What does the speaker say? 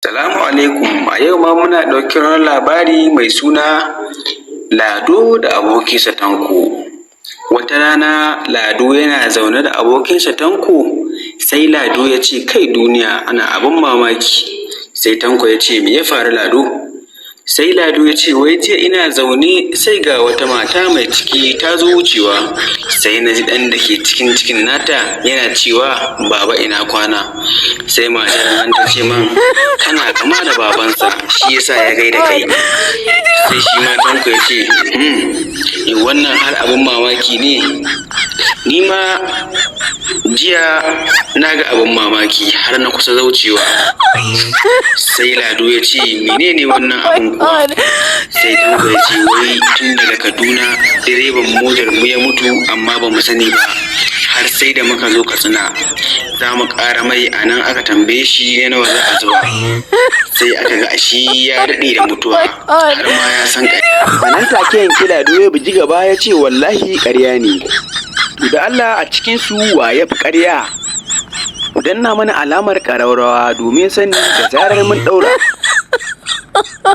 Salamu alaikum, a yau ma muna ɗauke da wani labari mai suna Lado da abokinsa Tanko. Wata rana Lado yana zaune da abokinsa Tanko, sai Lado ya ce, kai duniya ana abin mamaki. Sai Tanko ya ce, me ya faru Lado? Sai Lado ya ce, wai jiya ina zaune sai ga wata mata mai ciki ta zo wucewa, sai na ji ɗan da ke cikin cikin nata yana cewa, baba ina kwana. Sai matar nan ta ce man, kana kama da babansa, shi yasa ya gaida kai. Sai shi ma Tanko ya ce, wannan har abin mamaki ne, ni ma jiya na ga abin mamaki har na kusa zaucewa. Sai Lado ya ce, menene wannan abin kuwa? Sai Tanko ya ce, wai tun daga Kaduna direban motar mu ya mutu amma ba mu sani ba, har sai da muka zo Katsina za mu ƙara mai, a nan aka tambaye shi na nawa za a zuba. Sai aka ga ashe ya daɗe da mutuwa har ma ya san A nan take yanke Lado ya bugi gaba ya ce wallahi ƙarya ne. To da Allah a cikinsu wa ya fi ƙarya? Ku danna mana alamar ƙararrawa domin sani da zarar mun ɗaura.